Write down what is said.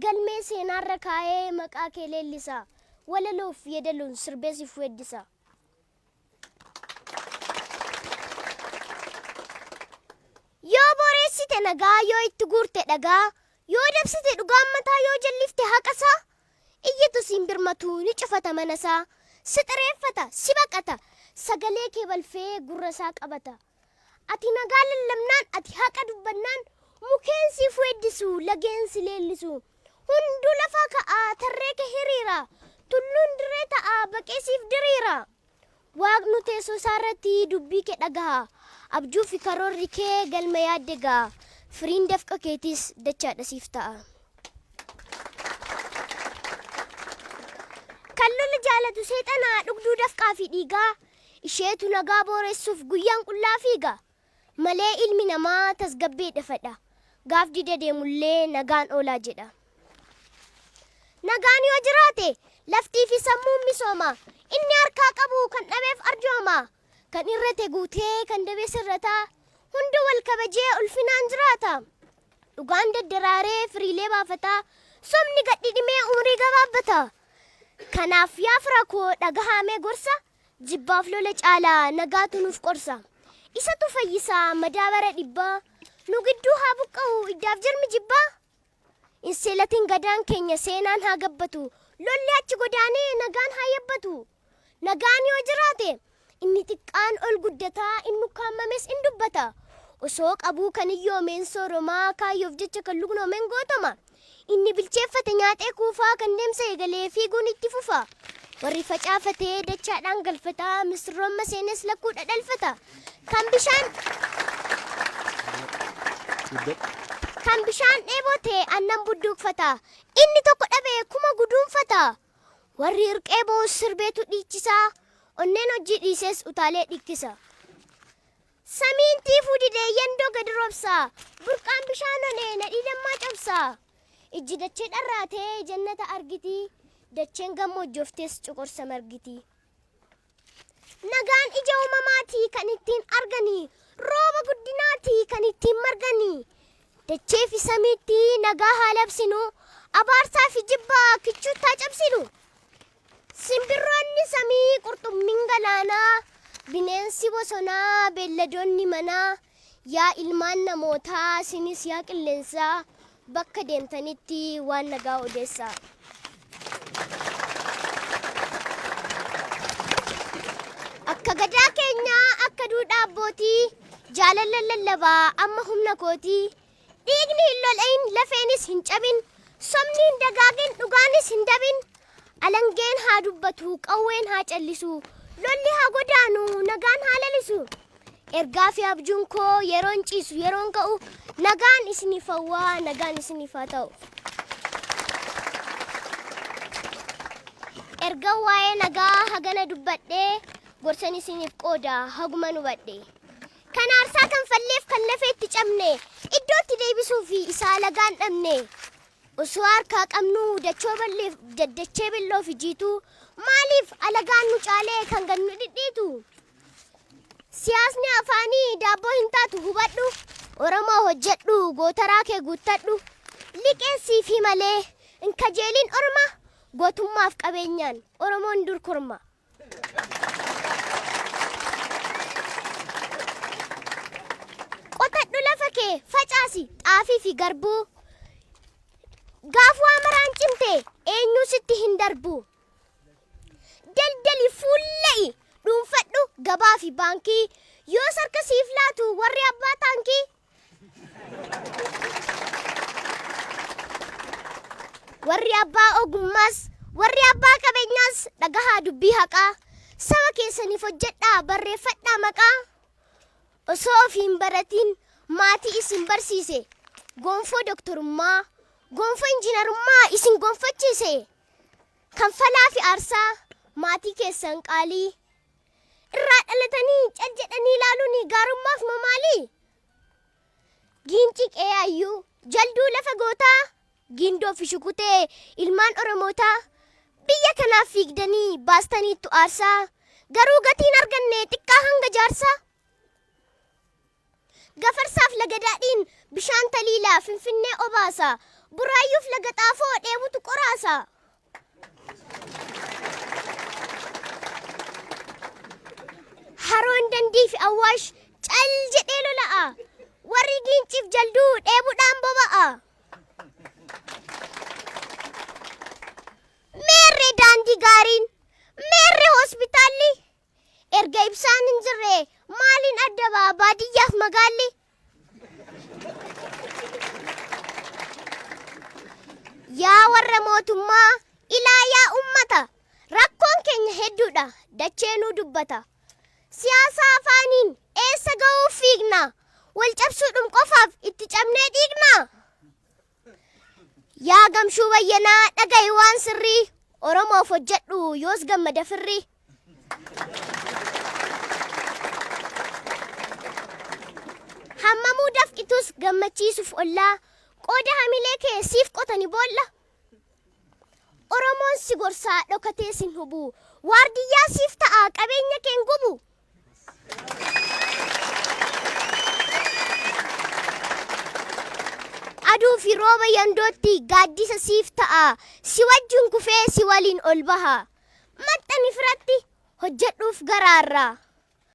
Galmee seenaarra kaa'ee maqaa kee leellisa. Walaloof yeedaloon sirbee siif weeddisa. Yoo booreessite nagaa, yoo itti guurte dhagaa, yoo dabsite dhugaan mataa, yoo jallifte haqasaa, iyyitu siin birmatu ni cufata manasaa, si xireeffata, si baqata, sagalee kee balfee gurrasaa qabata. Ati nagaa lallabnaan, ati haqa dubbannaan, mukeen siif weeddisu, lageen si leellisu. Hunduu lafaa ka'aa, tarree kee hiriira, tulluun dirree ta'a, baqee siif diriira. Waaqnu teessoo isaa irratti dubbii kee dhagaha. Abjuu fi karoorri kee galma yaadde ga'a. Firiin dafqa keetiis dachaadha siif ta'a. Kan lola jaalatu seexana dhugduu dafqaa fi dhiigaa. Isheetu nagaa booressuuf guyyaan qullaa fiiga. Malee ilmi namaa tasgabbii fedha. Gaaf dida deemullee nagaan oolaa jedha. Nagaan yoo jiraate laftii fi sammuun misooma. Inni harkaa qabu kan dhabeef arjooma. Kan irrate guutee kan dabe sirrata. Hundi wal kabajee ulfinaan jiraata. Dhugaan daddaraaree firiilee baafata. Sobni gadhidhimee umrii gabaabbata. Kanaaf yaa fira koo dhagahaamee gorsa. Jibbaaf lola caalaa nagaatu nuuf qorsa. Isatu fayyisaa madaa bara dhibbaa. Nu gidduu haa buqqa'u iddaaf jirmi jibbaa. Hin seelatin gadaan keenya seenaan haa gabbatu. Lolli achi godaanee nagaan haa yabbatu. Nagaan yoo jiraate inni xiqqaan ol guddataa inni ukkaammames in dubbata. Osoo qabuu kan hiyyoomeen sooromaa kaayyoof jecha kan lugnoomeen gootoma. Inni bilcheeffate nyaatee kuufaa kan deemsa eegalee fiiguun itti fufa. Warri facaafatee dachaadhaan galfata misirroon maseenes lakkuu dhadhalfata. Kan bishaan kan bishaan dheebote aannan budduuqfata. Inni tokko dhabe kuma guduunfata. Warri irqee boo'us sirbeetu dhiichisa. Onneen hojii dhiises utaalee dhikkisa. Samiin tiifuu didee yandoo gadi roobsa. Burqaan bishaan onee nadhii dammaa cabsa. Ijji dachee dharraatee jannata argiti. Dacheen gammoojjooftes cuqursa margiti. Nagaan ija uumamaati kan ittiin argani. Rooba guddinaati kan ittiin margani. Dachee fi samiitti nagaa haa labsinu. Abaarsaa fi jibbaa kichuutti haa cabsinu. Simbirroonni samii, qurxummiin galaanaa, bineensi bosonaa, beelladoonni manaa, yaa ilmaan namootaa, isinis yaa qilleensaa, bakka deemtanitti waan nagaa odeessaa. Akka gadaa keenyaa, akka duudhaa abbootii, jaalala lallabaa amma humna kootii. Dhiigni hin lola'in, lafeenis hin cabin, sobni hin dagaagin, dhugaanis hin dabin. Alangeen haa dubbatu, qawween haa callisu, lolli haa godaanu, nagaan haa lalisu. Ergaa fi abjuun koo yeroon ciisu yeroon ka'u, nagaan isiniif hawwaa, nagaan isiniif haa ta'u. Erga waa'ee nagaa hagana dubbadhee, gorsan isiniif qooda haguma hubadhe. Kan aarsaa kanfalleef kan lafeetti cabne, iddootti deebisuu fi isaa alagaan dhabne. Osoo harkaa qabnuu dachoo balleef dachee billoo fi jiituu, maaliif alagaan nu caalee kan gad nu dhidhiitu? Siyaasni afaanii daabboo hin taatu hubadhu, Oromoo hojjedhu gootaraa kee guuttadhu. Liqeessii fi malee hin kajeelin orma, gootummaaf qabeenyaan Oromoon dur korma. Qotadhu lafa kee facaasi xaafii fi garbuu. Gaafuu amaraan cimte eenyuu sitti hin darbu. Daldali fuulla'i dhuunfadhu gabaa fi baankii. Yoos harka siif laatu warri abbaa taankii. Warri abbaa ogummaas warri abbaa qabeenyaas dhagahaa dubbii haqaa. Saba keessaniif hojjedhaa barreeffadhaa maqaa. Osoo ofii hin baratiin maatii isin barsiise. Gonfoo doktorummaa, gonfoo injiinarummaa isin gonfachiise. Kanfalaa fi aarsaa maatii keessan qaalii. Irraa dhalatanii cal jedhanii ilaaluun gaarummaaf moo maali? Giincii qe'ee ayyuu, jalduu lafa gootaa, giindoo fi shukutee ilmaan Oromootaa biyya kanaaf fiigdanii baastaniittu aarsaa garuu gatiin arganne xiqqaa hanga jaarsaa. Gafarsaaf laga daadhiin bishaan taliilaa Finfinnee obaasa. Buraayyuuf Laga Xaafoo dheebutu qoraasa. Haroon Dandii fi Awwaash cal jedhee lola'a. Warri Giinciif Jalduu dheebuudhaan boba'a. Meerre daandii gaariin? Meerre hospitaalli? Erga ibsaan hin jirre maaliin adda ba'a baadiyyaaf magaalli? Yaa warra mootummaa ilaa yaa ummata rakkoon keenya hedduudha dacheenuu dubbata. Siyaasa afaaniin eessa ga'uuf fiigna? Wal cabsuudhum qofaaf itti cabnee dhiigna? Yaa Gamshuu Bayyanaa dhaga'i waan sirrii Oromoof hojjedhu yoos gammada firri. Hammamuu dafqitus gammachiisuuf ollaa qooda hamilee kee siif qotani boolla. Oromoon si gorsaa dhokatee sin hubu waardiyyaa siif ta'a qabeenya keen gubu. Aduu fi rooba yandootti gaaddisa siif ta'a si wajjin kufee si waliin ol baha. Maxxani firatti hojjedhuuf garaarraa.